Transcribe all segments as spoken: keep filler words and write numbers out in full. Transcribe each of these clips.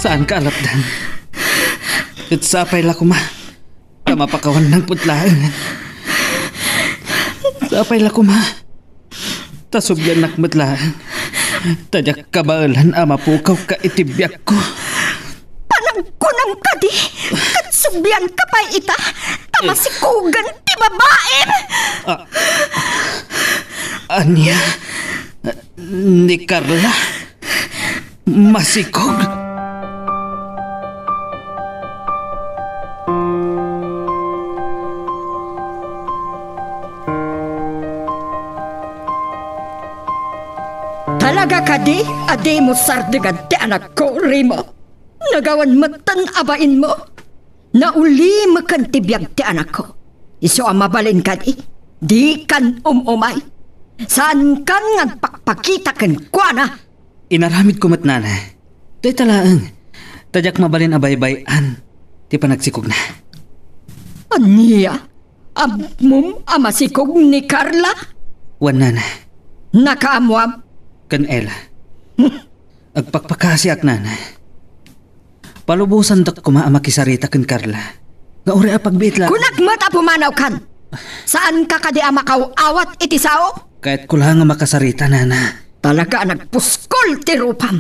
Saanka a lapdan. Ket sapay la koma ta mapakawannak met laeng. Sapay la koma ta subliannak met laeng. Ta diak kabaelan a mapukawka iti biagko. Panagkunam kadi, ket sublianka pay ita, ta masikugen ti babaim! Ah, ania? Ni Carla? Masikog? Talaga kadi a dimo sardegan ti anakko, Remo? Nagawan metten a bainmo? Naulimeken ti biag ti anakko. Isu a mabalin kadi, dikan um-umay. Saankan nga agpakpakita kenkuana. Inaramidko met, nana. Dayta laeng. Ta diak mabalin a baybay-an ti panagsikogna. Ania? Ammom a masikog ni Carla? Wen, nana. Nakaammoam? Ken Ella. Hmm. Agpakpakaasiak, nana. Palubosandak koma a makisarita ken Carla. Nga uray a pagbiit la. Kunak met a pumanawkan! Saanka kadi a makaw-awat iti sao? Kayatko la nga makasarita, nana. Talaga a nagpuskol ti rupam.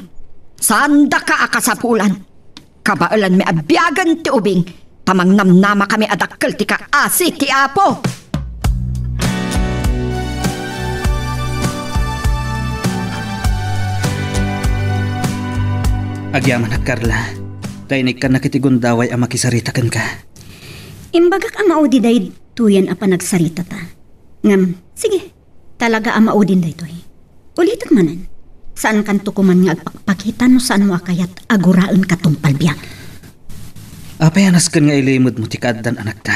Saandaka a kasapulan. Kabaelanmi a biagen ti ubing, ta mangnamnamakami a dakkel ti kaasi ti Apo. Agyamanak, Carla. Ta inikkannak iti gundaway a makisarita kenka. Imbagak a maudi daytoyen a panagsaritata. Ngem, sige, talaga a maudin daytoy. Ulitek manen, saankanto koman nga agpakpakita no saanmo a kayat a guraenka tungpal biag. Apay a nasken nga ilimedmo ti kaaddan anakta?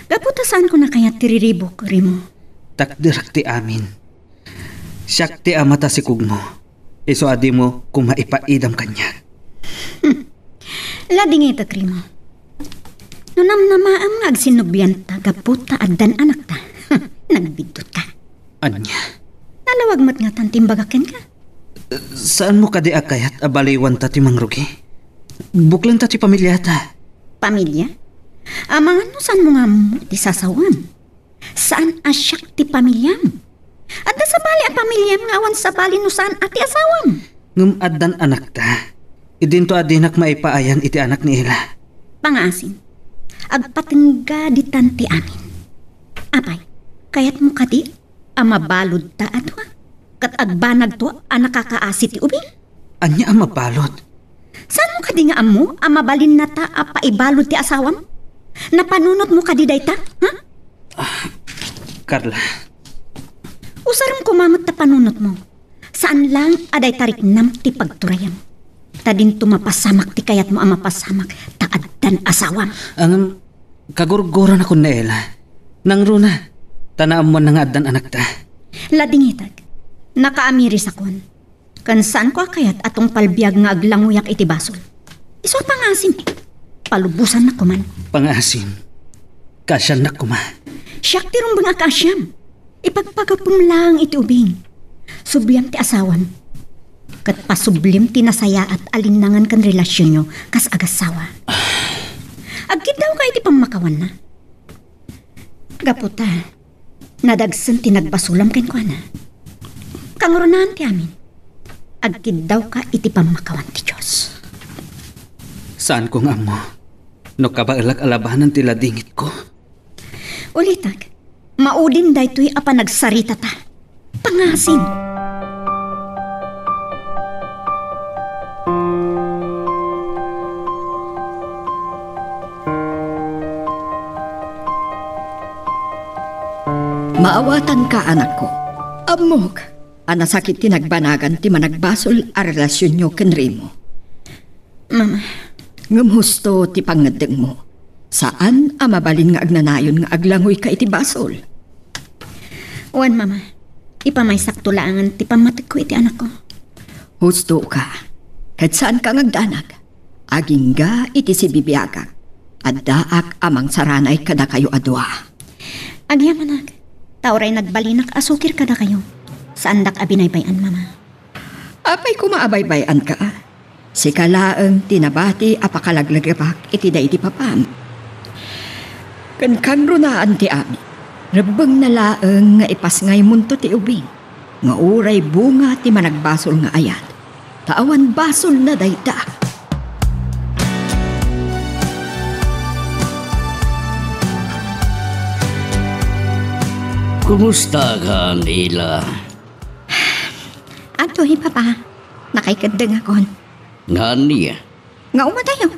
Gapu ta saanko a kayat ti riribuk, Remo. Takderak ti amin. Siak ti ama ta sikogmo. Isu a dimo koma ipaidam kaniak. Hmm. Ladingitek, Remo. No namnamaem nga agsinnublianta gapu ta addan anakta, nagbiddutka. Ania? Nalawag met ngatan ti imbagak kenka. Saanmo kadi a kayat a baliwanta ti mangrugi? Buklenta ti pamiliata. Pamilia? Amangan no saanmo nga ammo ti sasawam. Saan a siak ti pamiliam. Adda sabali a pamiliam nga awan sabali no saan a ti asawam. Ngem addan anakta. Idinto a dinak maipaayan iti anak ni Ella. Pangaasim, agpatengga ditan ti amin. Apay, kayatmo kadi a mabaludta a dua? Ket agbanagto a nakakaasi ti ubing? Ania a mabalud? Saanmo kadi nga ammo a mabalinnata a paibalud ti asawam? Napanunotmo kadi dayta, ha? Ah, Carla. Usarem koma met ta panunotmo. Saan laeng a dayta riknam ti pagturayem. Ta dinto mapasamak ti kayatmo a mapasamak ta addan asawam. Ngem, kagurguranakon ni Ella. Nangruna, ta naammoanna nga addan anakta. Ladingitek, nakaamirisakon. Ken saanko a kayat a tungpal biag nga aglangoyak iti basol. Isu a pangaasim. Palubosannak koman. Pangaasim. Kaasiannak koma. Siak ti rumbeng a kaasiam. Ipagpagapem laeng iti ubing. Subliam ti asawam. Ket pasublim ti nasayaat a linnangan ken relasionyo kas agassawa. Agkiddawka iti pammakawanna. Gapu ta, nadagsen ti nagbasolam kenkuana. Kangrunaan ti amin, agkiddawka iti pammakawan ti Dios. Saanko nga ammo no kabaelak a labanan ti ladingitko. Ulitek, maudin daytoy a panagsaritata. Pangaasim. Maawatanka, anakko. Ammok a nasakit ti nagbanagan ti managbasol a relasionyo ken Remo. Mama. Ngem husto ti pangngeddengmo. Saan a mabalin nga agnanayon nga aglangoyka iti basol. Wen, Mama. Ipamaysakto laengen ti pammategko iti anakko. Hustoka. Ket saanka nga agdanag. Agingga iti sibibiagak. Addaak a mangsaranay kadakayo a dua. Agyamanak. Ta uray nagbalinak a sukir kadakayo. Saandak a binaybay-an, Mama. Apay koma a baybay-anka? Sika laeng ti nabati a pakalaglagipak iti daydi papam. Ken kanrunaan ti amin, rebbengna laeng nga ipasngaymonto ti ubing nga uray bunga ti managbasol nga ayat, ta awan basolna dayta. Kumusta ka, Nila? Antoy, Papa? Nakaikeddengakon. Nga ania? Nga umadayo.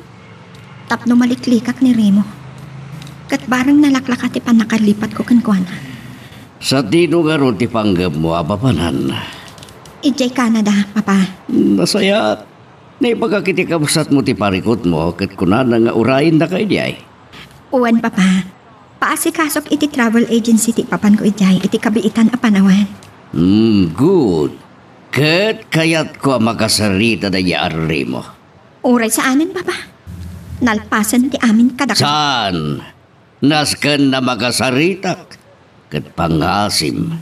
Tapno maliklikak ni Remo. Ket bareng nalaklaka ti pannakalipatko kenkuana. Sadino ngarud ti panggepmo a papanan? Idiay Canada, Papa. Nasayaat. Naibagak iti kabsatmo ti parikutmo ket kunana nga urayendaka idiay. Wen, Papa. Paasikasok iti travel agency ti ipapanko idiay iti kabiitan a panawen. Hmm, good. Ket kayatko a makasarita daydi a Remo. Uray saanen, Papa. Nalpasen ti amin kadakami. Saan? Nasken a makasaritak. Ket pangasim,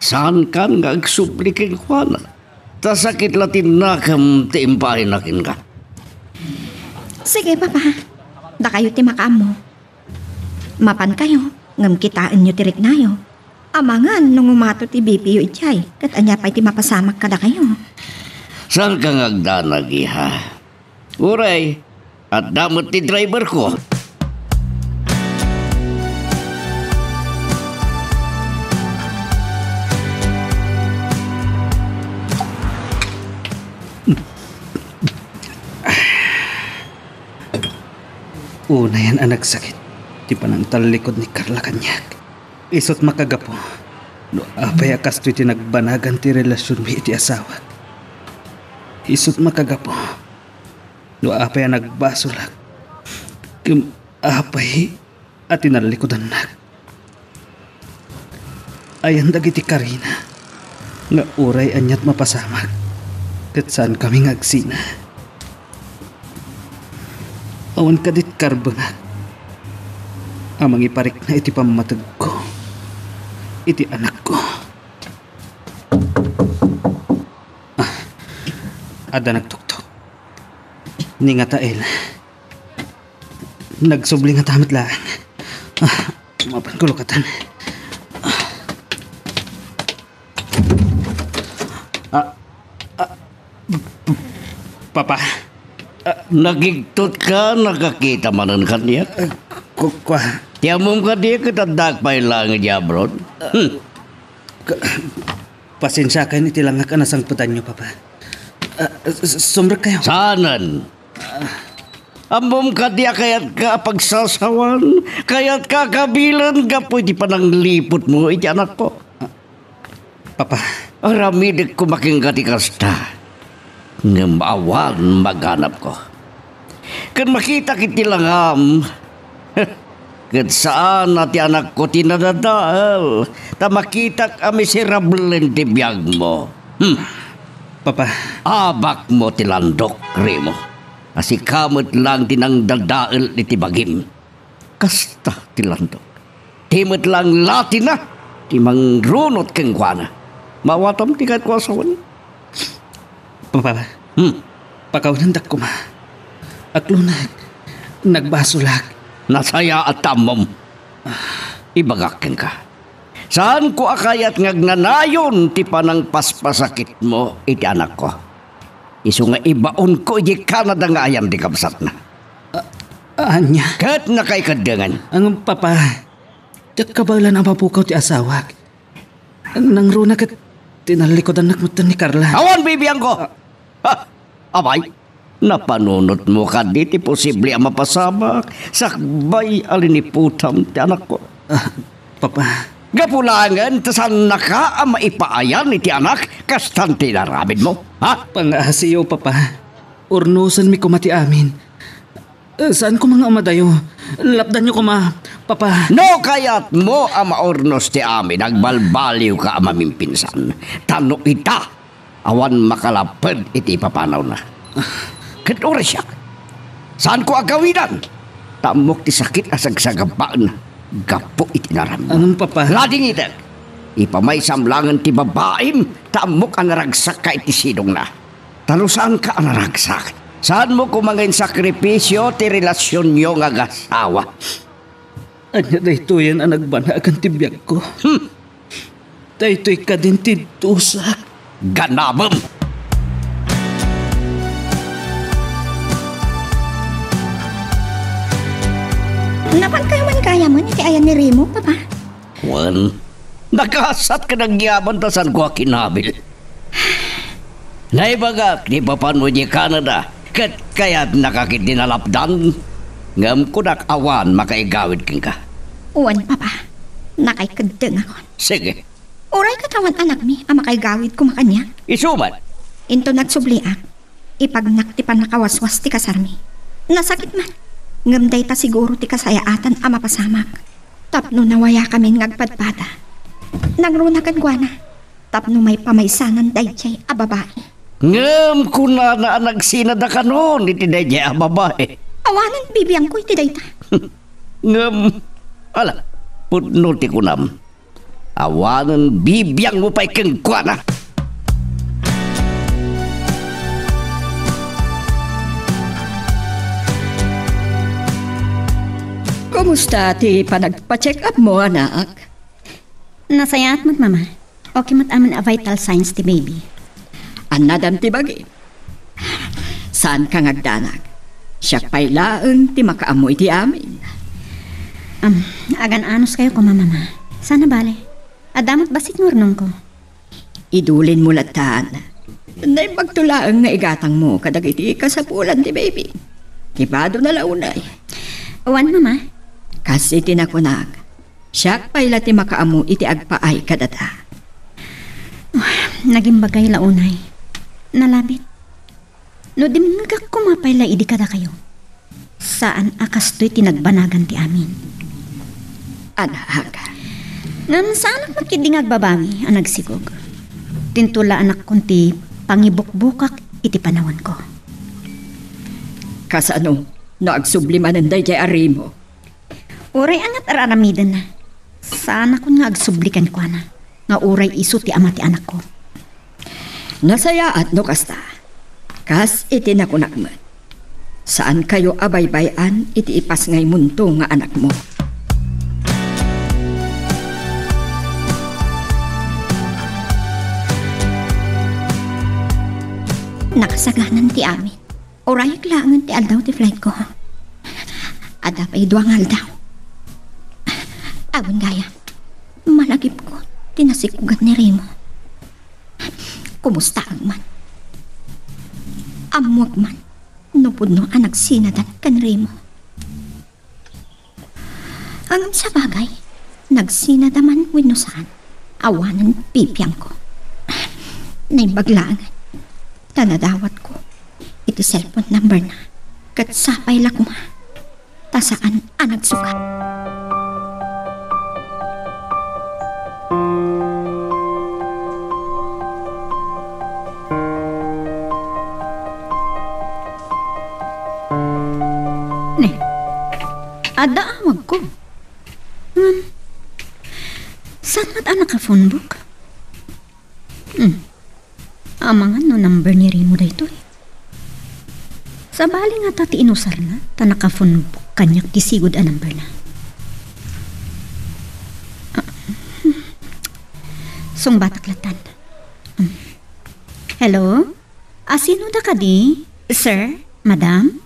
saankan nga agsubli kenkuana. Ta sakit la ti nakem ti impaayna kenka. Sige, Papa. Dakayo ti makaammo. Mapankayo, ngem kitaenyo ti riknayo. Amangan no ngumato ti B P yo idiay, ket ania pay ti mapasamak kadakayo? Saanka nga agdanag, iha. Uray, adda met ti driverko. Unayen a nagsakit ti panangtallikud ni Carla kaniak. Isut' makagapu no apay a kastoy ti nagbanagan ti relasionmi iti asawak. Isut' makagapu no apay a nagbasolak ken apay a tinallikudannak. Ayan dagiti karina nga uray aniat mapasamak ket saankami nga agsina. Awan kadit karbengak a mangiparikna iti pammategko iti anakko. Ah, adda nagtuktok. Ni ngataen. Nagsubli ngata met laeng. Ah, mapanko lukatan. Ah, ah, Papa. Ah, nagigtot ka, nakakita manen kaniak? Ah, ku-, kua. Ti ammom kadi ket addaak pay laeng idiay abroad? Hmm. Ka-, pasensiakayon iti langak a nasangpetanyo, Papa. Ah, s-, s-, sumrekkayo. Saanen? Ammom kadi a kayatka a pagsasawan? Kayatka a kabilen gapu iti panangliputmo iti anakko? Papa. Aramidek koma kenka ti kasta. Ngem awan maganabko. Ken makitak iti langam. Ket saan a ti anakko ti nadadael, ta makitak a miserablen ti biagmo. Hmm. Papa. Abakmo ti landok, Remo. A sika met laeng ti nangdadael iti bagim. Kasta ti landok. Ti met laeng latina ti mangrunot kenkuana. Maawatam ti kayatko a sawen? Papa, Hmm. pakawanendak koma. Aklonnak. Nagbasolak. Nasayaat ta ammom. Ibagak kenka. Saanko a kayat nga agnanayon ti panangpaspasakitmo iti anakko. Isu nga ibaonko idiay Canada nga ayan ti kabsatna. A-, ania? Ket nakaikaddengen. Ang papa, diak kabaelan a mapukaw ti asawak. Nangruna ket tinallikudannak metten ni Carla. Awan bibiangko! Ah. Ha? Abay, napanunotmo kadi ti posible a mapasamak sakbay a liniputam ti anakko? Ah, Papa. Gapu laengen ta saannaka a maipaayan iti anak kastan ti inaramidmo, ha? Pangaasiyo, Papa. Urnosenmi koma ti amin. Eh, saan koma nga umadayo? Lapdanyo koma, Papa. No kayatmo a maurnos ti amin, agbalbaliwka a mamimpinsan. Ta no ita, awan makalapped iti ipapanawna. Ket uray siak, saanko a gawidan, ta ammok ti sakit a sagsagabaenna gapu iti inaramidmo. Ngem, Papa. Ladingitek, ipamaysam laengen ti babaim, ta ammok a naragsak ka iti sidongna. Ta no saanka a naragsak, Saanmo koma nga insakripisio ti relasionyo nga agasawa? Ania daytoyen a nagbanagan ti biagko? Hmm. Daytoy kadin ti dusak. Ganabem! Napangkayaman-kayaman iti ayan ni Remo, Papa? Wen, nagasat ket agyaman ta saanko a kinabil. Naibagak ti papanmo idiay Canada, ket kayatnaka ketdi nalapdan. Ngem kunak awan makaigawid kenka. Wen, Papa. Nakaikeddengakon. Sige. Uray ket awan anakmi a makaigawid koma kaniak. Isu met. Inton agsubliak, ipagnak ti pannakawaswas ti kasarmi. Nasakit man. Ngem dayta siguro ti kasayaatan a mapasamak. Tapno nawayakamin nga agpadpada, nangruna kenkuana tapno maipamaysanan daydiay a babai. Ngem kunana a nagsinada kanon iti daydiay a babai. Awanen bibiangko iti dayta. Ngem, ala, pudno ti kunam. Awanen bibiangmo pay kenkuana. Kumusta ti panagpa-check up mo, anak? Nasayaat met, Mama. Okay met amin a vital signs ti baby. Annadam ti bagi. Saanka nga agdanag. Siak pay laeng ti makaammo iti amin. Am, agan-anos kayo koma, Mama. Sana bale. Adda met bassit nga urnongko. Idulinmo lattan. Naimbagto laeng nga igatangmo kadagiti kasapulan ti baby. Ti badona la unay. Wen, Mama. Kas iti nakunak, siak pay la ti makaammo iti agpaay kadada. Oh, nagimbagay la unay. Nalabit. No dimngegak koma pay la idi kadakayo, saan a kastoy ti nagbanagan ti amin. Anak. Ngem saanak met ketdi nga agbabawi a nagsikog. Tinto la anakkon ti pangibukbukak iti panawenko. Kasano no agsubli manen daydiay a Remo? Uray anat ar-aramidenna, saanakon nga agsubli kenkuana nga uray isu ti ama ti anakko. Nasayaat no kasta. Kas iti nakunak met, saankayo a baybay-an iti ipasngaymonto nga anakmo. Nakasaganan ti amin. Urayek laengen ti aldaw ti flightko. Adda pay dua nga aldaw. Awan gayam, malagipko ti nasikogan ni Remo. Kumustaak man? Ammoak man no pudno a nagsinadan ken Remo. Ngem sabagay, nagsinada man wenno saan, awanen bibiangko. Naimbag laengen ta nadawatko iti cellphone numberna, ket sapay la koma ta saan a nagsukat. Ne, adda awagko. Ngem, saan met a naka-phone book? Hmm. Amangan no number ni Remo daytoy. Sabali ngata ti inusarna, ta naka-phone book kaniak ti sigud a numberna. Ah, hmm. Sungbatak lattan. Hmm. Hello? A, sino da kadi? Sir? Madam?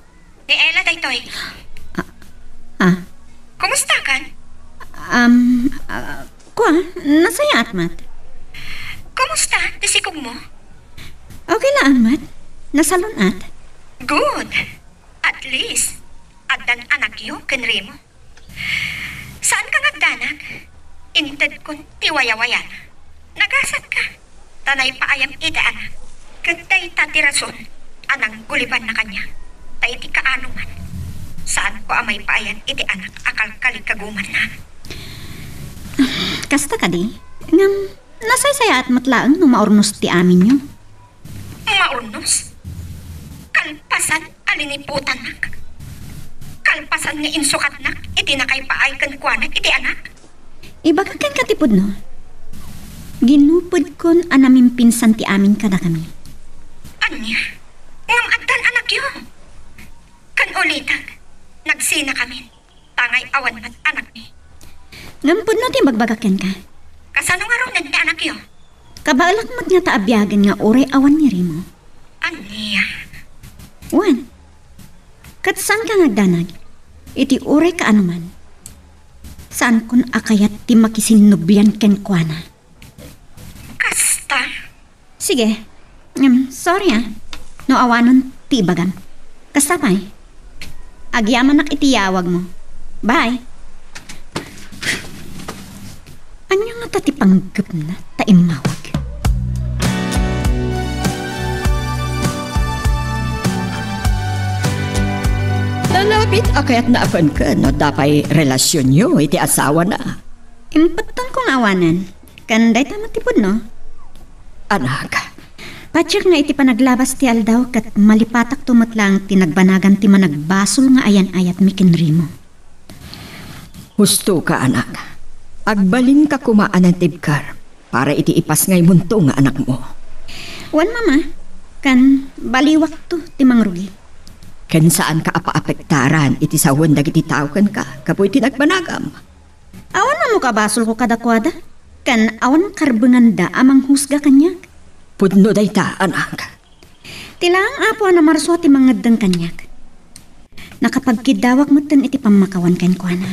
Ni Ella daytoy. Ah, ah. Kumusta kan? Um, ah, kua, nasayaat met. Kumusta ti sikog mo? Okay laeng met. Nasalun-at. Good. At least, addan anakyo ken Remo. Saanka nga agdanag? Intedkon ti wayawayana. Nagasatka. Ta naipaayam iti anak. Ket dayta ti rason a nanggulibanna kaniak. Ta iti kaano man, saanko a maipaayan iti anak a kalkalikagumanna. Kasta kadi? Ngem, nasaysayaat met laeng no maurnos ti aminyo. Maurnos? Kalpasan a liniputannak? Kalpasan nga insukatnak iti nakaipaay kenkuana iti anak? Ibagak kenka ti pudno. Ginupodkon a namimpinsan ti amin kadakami. Ania? Ngem addan anak Kyo? Kan ulitek, nagsinakamin, tangay awan met anakmi. Ngem pudno ti imbagbaga kenka. Kasano ngaruden ti anakyo? Kabaelak met ngata a biagen nga uray awan ni Remo. Ania? Wen, ket saanka nga agdanag. Iti uray kaano man, saankon a kayat ti makisinnublian kenkuana. Kasta? Sige. Ngem, sorry, ah. No awanon ti ibagam. Kasta pay. Agyamanak iti yawagmo. Bye. Ania ngata ti panggepna ta immawag? Nalabit a kayatna a kenken no adda pay relasionyo iti asawana. Impektonko nga awanen. Ken dayta met ti pudno. Anak. Patiek nga iti panaglabas ti aldaw ket malipatakto met laeng ti nagbanagan ti managbasol nga ayan-ayatmi ken Remo. Hustoka, anak. Agbalinka koma a natibker para iti ipasngaymonto nga anakmo. Wen, Mama, ken baliwakto ti mangrugi. Ken saanka a paapektaran iti sawen dagiti tao kenka gapu iti nagbanagam. Awan ammo kabasolko kadakuada, ken awan karbenganda a manghusga kaniak. Pudno dayta, anak. Ti laeng Apo a namarsua ti mangeddeng kaniak. Nakapagkiddawak metten iti pammakawan kenkuana.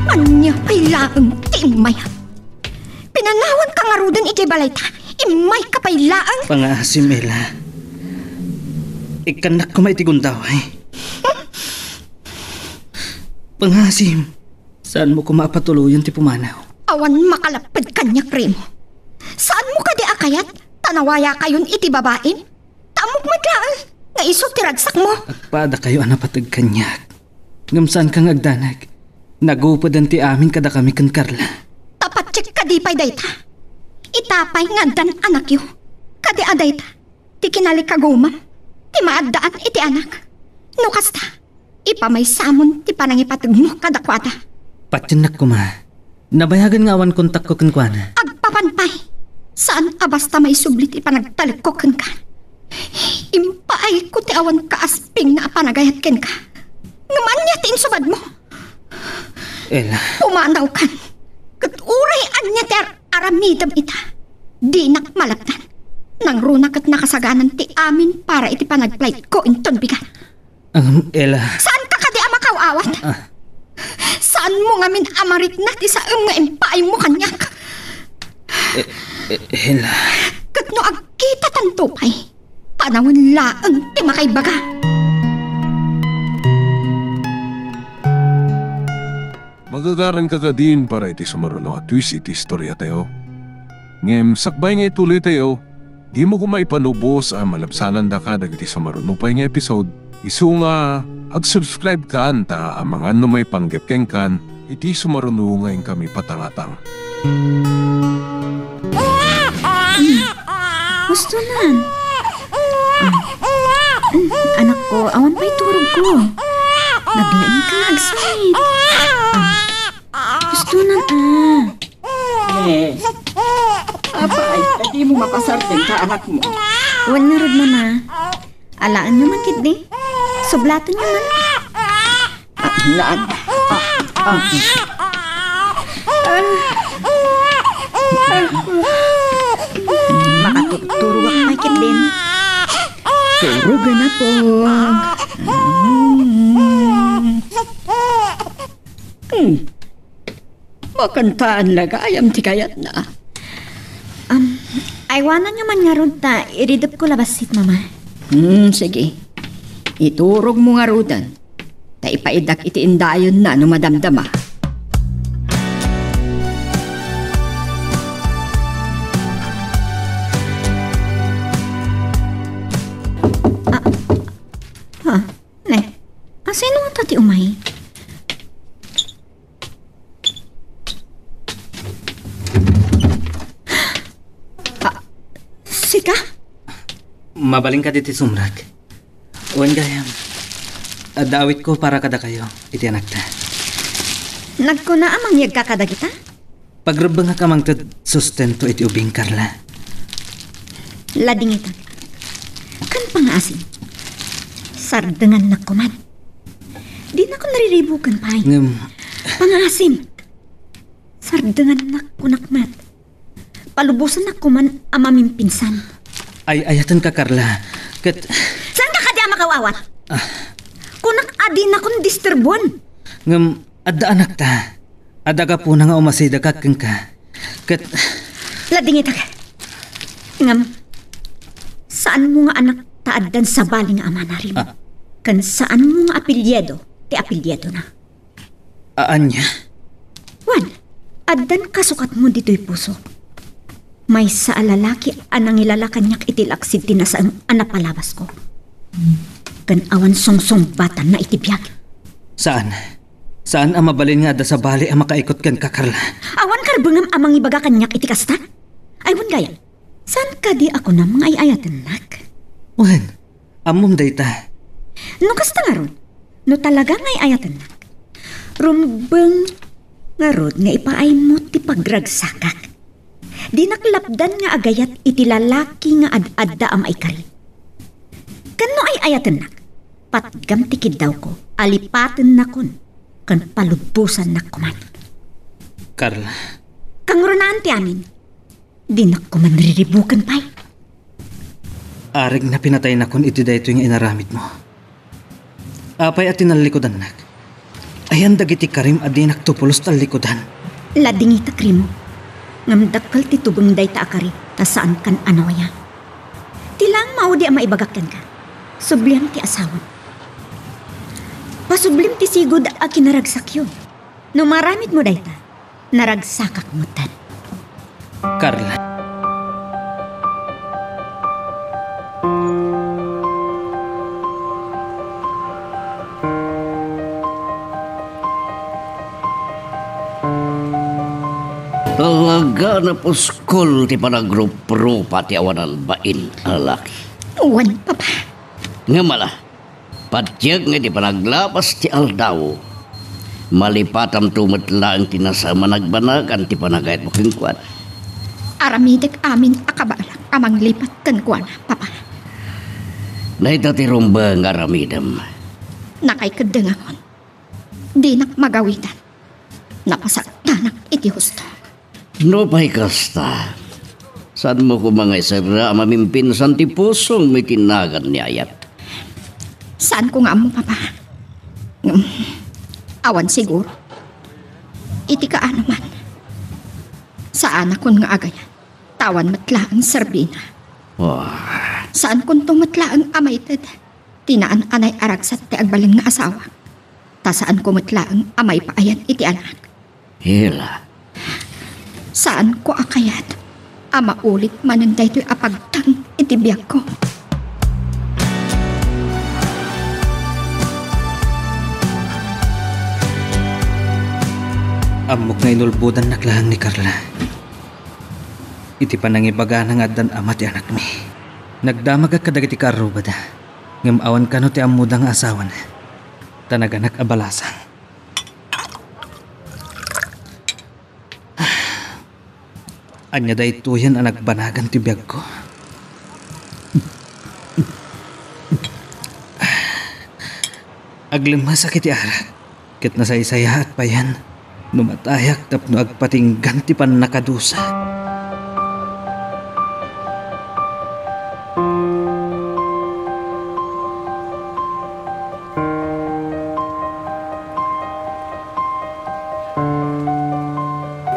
Ania pay laeng ti immay? Pinanawanka ngaruden idiay balayta. Immayka pay laeng. Pangaasim, Ella. Ikkannak koma iti gundaway. Pangaasim, saanmo koma a patuloyen ti pumanaw. Awan makalapped kaniak, Remo. Saanmo kadi a kayat ta nawayakayon iti babaim? Ta ammok met laeng nga isu ti ragsakmo. Agpadakayo a napateg kaniak. Ngem saanka nga agdanag. Nagupeden ti amin kadakami ken Carla. Ta patiek kadi pay dayta. Ita pay nga addan anakyo. Kadi a dayta ti kinalikagumam ti maaddaan iti anak. No kasta, ipamaysamon ti panangipategmo kadakuada. Patiennak koma. Nabayagen nga awan kontakko kenkuana. Agpapan pay. Saan a basta maisubli ti panagtalekko kenka. Impaayko ti awan kaaspingna a panagayat kenka. Ngem ania ti insubadmo? Ella. Pumanawkan. Ket uray ania ti ar-, aramidem ita, dinak malabnan. Nangruna ket nakasaganan ti amin para iti panagflightko inton bigat. Ngem, Ella. Saanka kadi a makaw-awat? Ah. Saanmo ngamin a marikna ti saem nga impaaymo kaniak? Eh, eh, Ella. Ket no agkitatanto pay, panawen laeng ti makaibaga. Magagaranka kadin para iti sumaruno a twist iti istoriatayo. Ngem sakbay nga ituloytayo, dimo koma ipanubos a malabsanandaka dagiti sumaruno pay nga episode, isu nga ag-subscribe kan ta amangan no maipanggep kenkan iti sumaruno nga inkami patangatang. Hustonan. Ah. Mm, anakko, awan pay turogko. Naglaingka nga agsangit. Ah. Hustonan, ah. Eh. Apay, ta dimo mapasardeng ta anakmo. Wen ngarud, Mama. Alaenyo man ketdi. Sublatenyo man. Ah, naan. Ah, ah. Makaturturogak pay ketdin. Turogen, Apo. Hmm. Makantaan la gayam ti kayatna. Am, aywananyo man ngarud ta iridepko la bassit, Mama. Hmm, sige. Iturogmo ngaruden. Ta ipaidak iti indayonna no madamdama. Ah, ha? Ne, asino ngata ti umay? Ah, sika? Mabalinka ditoy sumrek. Wen gayam, adda awitko para kadakayo iti anakta. Nagkuna a mangyegka kadagita? Pagrebbengak a mangted sustento iti ubing, Carla. Ladingitak. Kan pangaasim. Sardengannak koman. Dinakon riribuken pay. Ngem pangaasim. Sardengannak, kunak met. Palubosannak koman a mamimpinsan. Ay-ayatenka, Carla. Ket saanka kadi a makaw-awat? Ah. Kunak a dinakon disturbuen. Ngem adda anakta. Adda gapuna nga umasidegak kenka. Ket ladingitak. Ngem, saanmo nga anak ta addan sabali nga amana, Remo. Ah. Ken saanmo nga apelyido ti apelyidona. Ania? Wen, addan kasukatmo ditoy puso. Maysa a lalaki a nangilala kaniak iti laksid ti nasaem a napalabasko. Ken awan sungsungbatanna iti biag. Saan? Saan a mabalin nga adda sabali a makaikot kenka, Carla? Awan karbengem a mangibaga kaniak iti kasta? Ay, wen gayam. Saan kadi a kunam nga ay-ayatennak? Wen, ammom dayta. No kasta ngarud, no talaga nga ay-ayatennak, rumbeng ngarud nga ipaaymo ti pagragsakak. Dinak lapdan nga agayat iti lalaki nga ad-adda a maikari. Ken no ay-ayatennak, patgam ti kiddawko a lipatennakon ken palubosannak koman. Carla. Kangrunaan ti amin. Dinak koman riribuken pay. Arigna pinataynakon iti daytoy nga inaramidmo. Apay a tinallikudannak? Ayan dagiti karim a dinakto pulos tallikudan. Ladingitak, Remo. Ngem dakkel ti tubeng dayta a kari ta saankan a nawaya. Ti laeng maudi a maibagak kenka, subliam ti asawam. Pasublim ti sigud a kinaragsakyo. No maramidmo dayta, naragsakak metten. Carla. Talaga napuskol ti panagruprupa ti awan albain a lalaki. Wen, Papa. Ngem ala, patiek nga iti panaglabas ti aldaw, malipatamto met laeng ti nasaem a nagbanagan ti panagayatmo kenkuana. Aramidek amin a kabaelak a manglipat kenkuana, Papa. Dayta ti rumbeng nga aramidem. Nakaikeddengaon. Dinak magawidan. Napasaktanak iti husto. Nupay kasta, saanmo koma nga iserra a mamimpinsan ti pusong iti nagan ni ayat? Saanko nga ammo, Papa. Ngem, awan siguro. Iti kaano man, saanakon nga agayat, ta awan met laeng serbina. Wah. Saankonto met laeng a maited ti naan-anay a ragsat ti agbalin nga asawa. Ta saanko met laeng a maipaayat iti anak. Hila. Saanko a kayat a maulit manen daytoy a pagteng iti biagko. Ammok nga inulbodannak laeng ni Carla. Iti panangibagana nga addan ama ti anakmi, nagdamagak kadagiti kaarrubada, ngem awan kano ti ammoda nga asawana, ta naganak a balasang. Ania daytoyen a nagbanagan ti biagko? Aglemmesak iti arak, ket nasaysayaat payen no matayak tapno agpatinggan ti pannakadusa.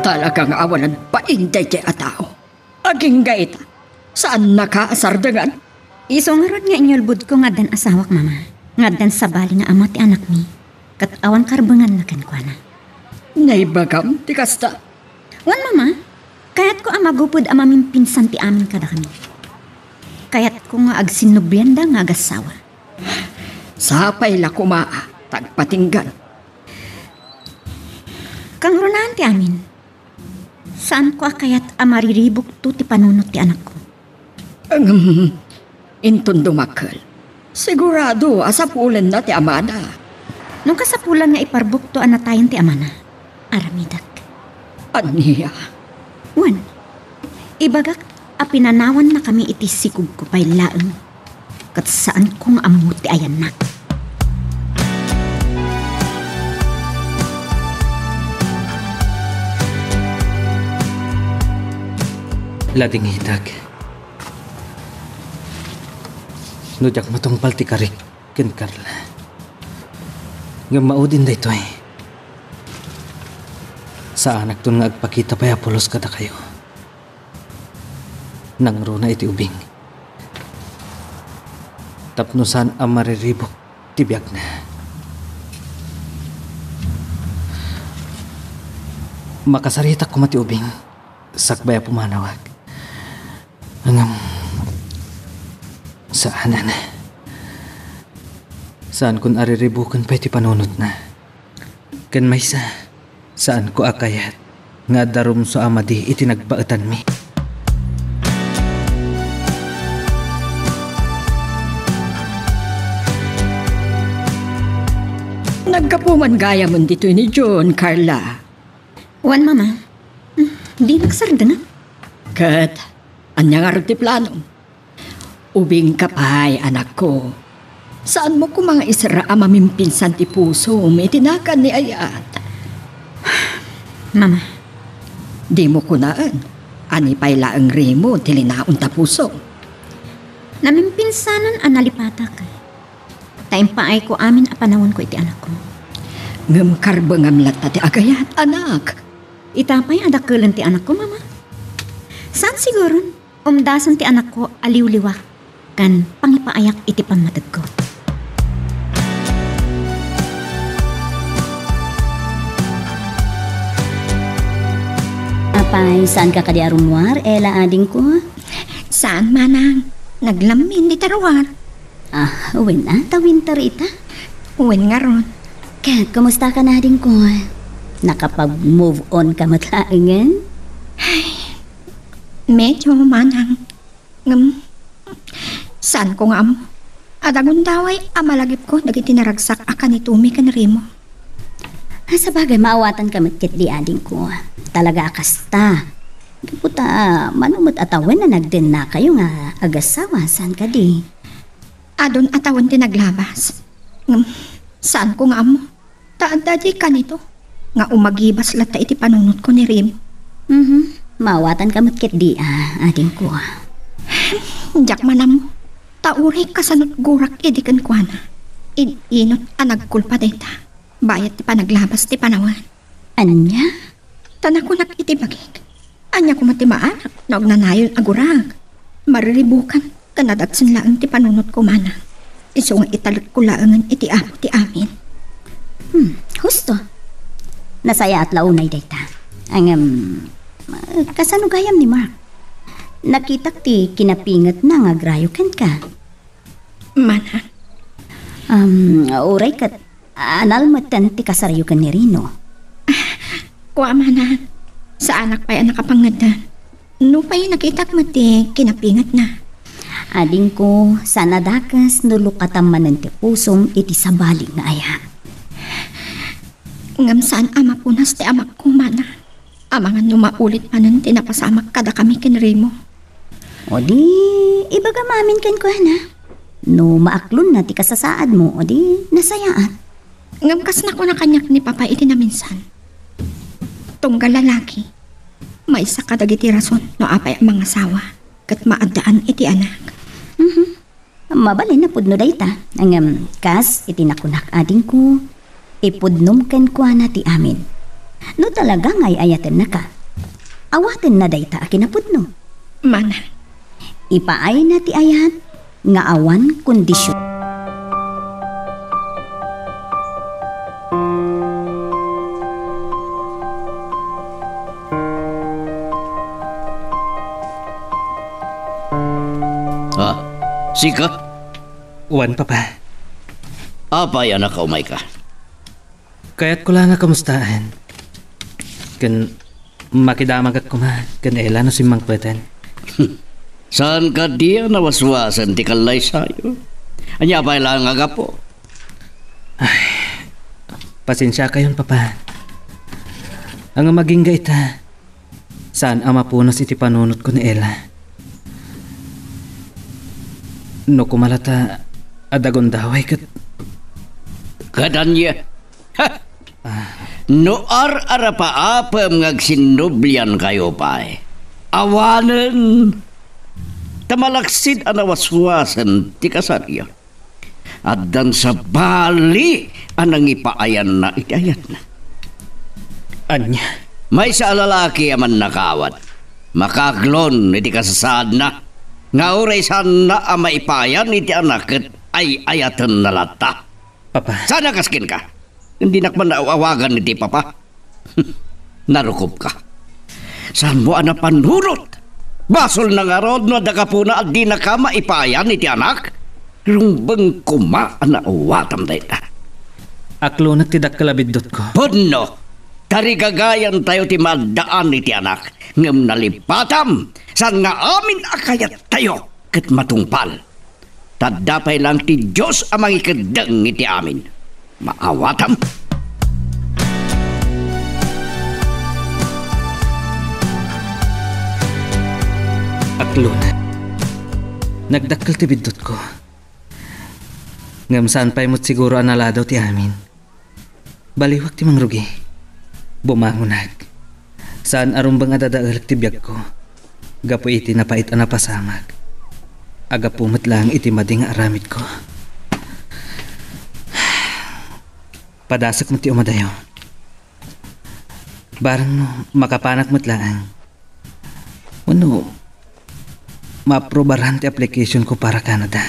Talaga nga awanan bain daydiay a tao. Agingga ita, saannaka a sardengan. Isu ngarud nga inyulbodko nga addan asawak, Mama, nga addan sabali nga ama ti anakmi, ket awan karbenganna kenkuana. Naibagam ti kasta? Wen, Mama, kayatko a magupod a mamimpinsan ti amin kadakami. Kayatko nga agsinnublianda nga agassawa. Sapay la koma a tagpatinggan. Kangrunaan ti amin. Saanko a kayat a mariribukto ti panunot ti anakko. Ngem, inton dumakkel, sigurado a sapulenna ti amana. No kasapulan nga iparbukto a natayen ti amana, aramidek. Ania? Wen, ibagak a pinanawannakami iti sikogko pay laeng, ket saanko nga ammo ti ayanna. Ladingitak. No diak matungpal ti karik ken Carla. Ngem maudin daytoy. Saanakton nga agpakita pay a pulos kadakayo. Nangruna iti ubing. Tapno saan a mariribuk ti biagna. Makasaritak koma ti ubing. Sakbay a pumanawak. Ngem, saanen. Saankon a riribuken pay ti panunotna. Ken maysa, saanko a kayat nga adda rumsua a madi iti nagbaetanmi. Naggapu man gayam ditoy ni John, Carla. Wen, Mama. Hmm, dinak sardengam. Ket, ania ngarud ti planom? Ubingka pay, anakko. Saanmo koma nga isara a mamimpinsan ti pusom iti nagan ni Ayat? Mama. Dimo kunaen a ni pay laeng Remo ti linaon ta pusom. Namimpinsanen a nalipatak. Ta impaayko amin a panawanko iti anakko. Ngem karbengam latta ti agayat, anak. Ita pay a dakkelen ti anakko, Mama. Saan siguron, umdasen ti anakko a liwliwak ken pangipaayak iti pammategko. Apay, saanka kadi a rummuar, Ella, adingko? Saan, manang. Naglammin dita ruar. Ah, wen a, ta winter ita. Wen ngarud. Ket, kumustaka, adingko? Nakapag-move on ka met laengen? Ay, medyo, manang. Ngem, saanko nga ammo. Adda gundaway a malagipko dagiti naragsak a kanitomi ken Remo. Ah, sabagay, maawatanka met ketdi, adingko. Talaga a kasta. Gapu ta, mano met a tawen a nagdennakayo nga agassawa, saan kadi? Adun a tawen ti naglabas. Ngem, saanko nga ammo. Ta adda di kanito nga umagibas latta iti panunotko ni Remo. Mhm. Maawatanka met ketdi, ah, adingko. Diak man ammo. Ta uray kasano't gurak idi kenkuana. In-inot a nagkulpa dayta. Bayat ti panaglabas ti panawen. Ania? Ta nakunak iti bagik, ania koma ti maanak no agnanayon a gurak? Mariribukan ken nadagsen laeng ti panunotko, manang. Isu nga italekko laengen iti Apo ti amin. Hmm, husto. Nasayaat la unay dayta. Ngem, kasano gayam ni Mark? Nakitak ti kinapingetna nga agrayo kenka. Manang. Um, uray ket, anal metten ti kasaryo ken ni Remo. Kua, manang, saanak pay a nakapangngeddan. Nupay nakitak met ti kinapingetna. Adingko, saan a dakes no lukatam manen ti pusom iti sabali nga ayat. Ngem saan a mapunas ti amakko, manang. Amangan no maulit manen ti napasamak kadakami ken Remo. O di, ibagam amin kenkuana. No maaklonna ti kasasaadmo, o di, nasayaat. Ngem kas nakuna kaniak ni Papa iti naminsan, tunggal lalaki, maysa kadagiti rason no apay a mangasawa ket maaddaan iti anak. Mhm. Mabalin a pudno dayta. Ngem kas iti nakunak, adingko, ipudnom kenkuana ti amin. No talaga nga ay-ayatennaka, awatenna dayta a kinapudno. Manang. Ipaayna ti ayat nga awan kondision. Ah, sika? Wen, Papa. Apay a nakaumayka? Kayatko la nga kamustaen. Ken makidamagak koma ken Ella no simmangpeten. Saan kadi a nawaswasen ti kallaysayo? Ania pay laeng a gapu? Ay, pasensiakayon, Papa. Ngem agingga ita, Saan a mapunas iti panunotko ni Ella. No kumala ta adda gundaway ket Ket ania? Ha! No ar-arapaapem nga agsinnubliankayo pay, awanen ta malaksid a nawaswasen ti kasaryo. Addan sabali a nangipaayanna iti ayatna. Ania? Maysa a lalaki a mannakawat, makaaglon iti kasasaadna, nga uray saanna a maipayan iti anak ket ay-ayatenna latta. Papa. Saan a kas kenka? Dinak man aw-awagan iti papa. Narukopka. Saanmo a napanunot? Basolna ngarud no adda gapuna a dinaka maipayan iti anak? Rumbeng koma a naawatam dayta. Aklonek ti dakkel a biddutko. Pudno! Tarigagayantayo ti maaddaan iti anak, ngem nalipatam, saan nga amin a kayattayo ket matungpal. Ta adda pay laeng ti Dios a mangikeddeng iti amin. Maawatam. Aklona. Nagdakkel ti biddutko. Ngem saan pay met siguro a naladaw ti amin. Baliwak ti mangrugi. Bumangonak. Saan a rumbeng a dadaelek ti biagko gapu iti napait a napasamak a gapu met laeng iti madi nga aramidko. Padasek met ti umadayo. Barang no makapanak met laeng. Wenno, maaprobaran ti application ko para Canada.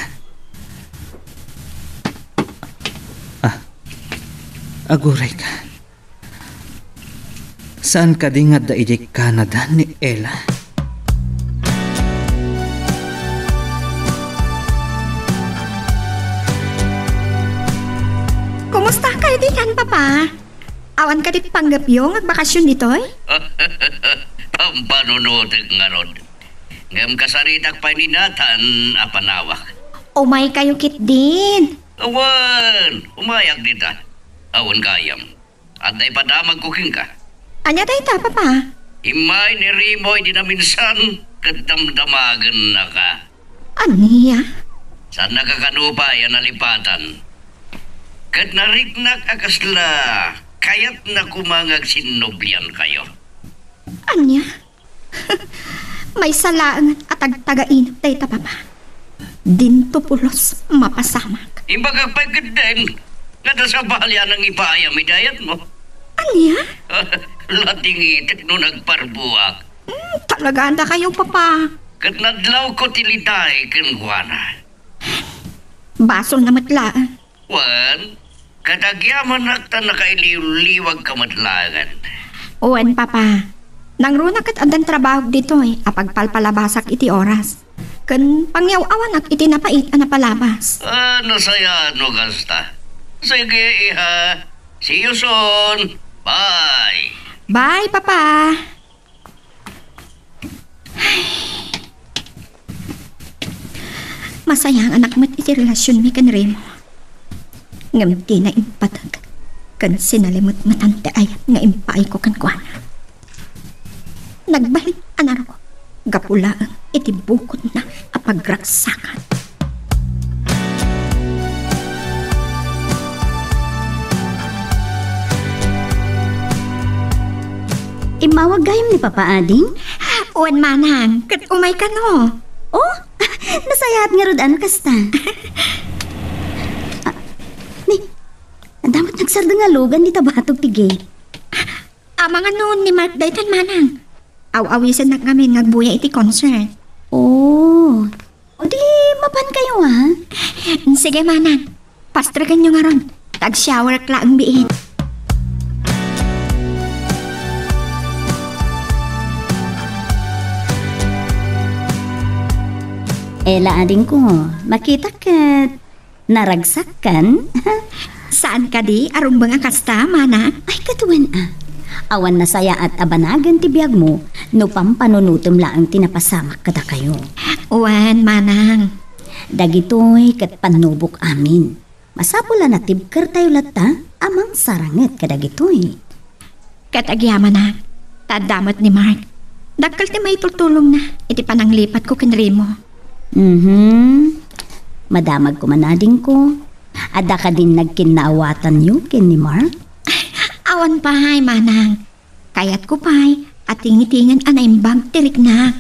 Ah, aguray ka. Saan kadi nga adda idiay Canada ni Ella? Kumusta kayo ditan, Papa? Awan kadi panggepyo nga agbakasyon ditoy? Pampanunotek ngarud. Ngem kasaritak pay ni Nathan a panawak. Umay kayo ketdin. Awan, umayak dita. Awan gayam. Adda ipadamagko kenka. Ania dayta, Papa? Immay ni Remo iti naminsan ket damdamagennaka. Ania? Saannaka kano pay a nalipatan. Ket nariknak a kasla kayatna koma nga agsinnubliankayo. Ania? Maysa laeng a tagtagainep dayta, Papa. Dinto pulos mapasamak. Imbagak pay ketdin nga adda sabali a nangipaayam iti ayatmo. Ania? Latingitek no nagparbuak. Hmm, talaga dakayo, Papa. Ket nadlawko ti litay kenkuana. Basolna met laeng. Wen, kadagyamanak ta nakailiwliwagka met laengen. Wen, Papa. Nangruna ket addan trabahok ditoy a pagpalpalabasak iti oras. Ken pangyaw-awanak iti napait a napalabas. Ah, nasayaat no kasta. Sige, iha. See you soon. Bye. Bye, Papa. Masayaannak met iti relasionmi ken Remo. Ngem dina impateg ken sinalimetmetan ti ayat nga impaayko kenkuana. Nagbalin a narukop gapu laeng iti bukotna a pagragsakan. Immawag gayam ni Papa Ading? Wen, Manang, ket umay kano. Oh, nasayaat ngarud a no kasta. Ah, ni, adda met nagsardeng a lugan dita batog ti gate. Amangan no ni Mark daytan, Manang. Aw-awisennak ngamin nga agbuya iti concert. Oh. O di, mapankayo, ha? Sige, Manang. Pastrekenyo ngarud. Tag-showerek laeng biit. Ella, adingko, makitak ket naragsakkan? Saan kadi a rumbeng a kasta, Manang? Ay, ket wen a. Awan nasayaat a banagen ti biagmo no pampanunotem laeng ti napasamak kadakayo. Wen, Manang. Dagitoy ket pannubok amin. Masapul a natibkertayo latta a mangsaranget kadagitoy. Ket agyamanak, ta adda met ni Mark. Dakkel ti maitultulongna iti pananglipatko ken Remo. Mhm. Madamagko man, adingko. Adda kadin nagkinnaawatanyo ken ni Mark? Awan pay, manang. Kayatko pay a tingitingen a naimbag ti riknak.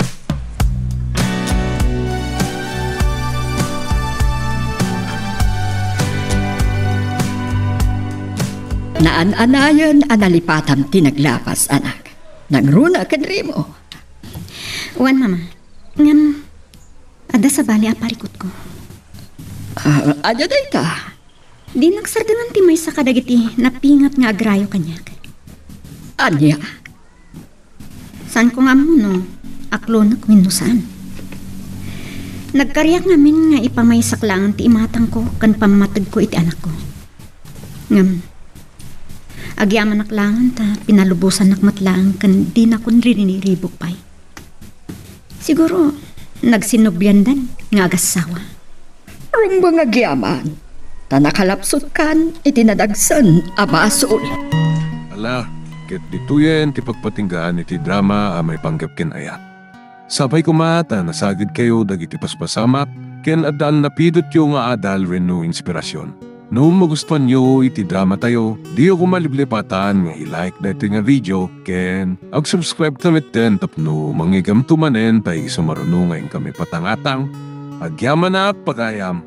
Naan-anayon a nalipatam ti naglapas, anak. Nangruna ken Remo. Wen, Mama. Ngem, adda sabali a parikutko. Ah, ania dayta? Dinak sardengen ti maysa kadagiti napinget nga agrayo kaniak. Ania? Saanko nga ammo no aklonek wenno saan. Nagkariak ngamin nga ipamaysak laeng ti imatangko ken pammategko iti anakko. Ngem, agyamanak laeng ta pinalubosannak met laeng ken dinakon ririniribuk pay. Siguro, nagsinubliandan nga agassawa. Rumbeng agyaman, ta nakalapsutkan iti nadagsen a basol. Ala, ket ditoyen ti pagpatinggaan iti drama a maipanggep ken ayat. Sapay koma ta nasagidkayo dagiti paspasamak ken adda a napidotyo nga adal wenno inspirasyon. No magustuanyo iti dramatayo, diyo koma liplipatan nga i-like daytoy nga video ken ag-subscribe ta metten tapno mangigamto manen pay isu maruno nga inkami patangatang. Agyamanak pagayam.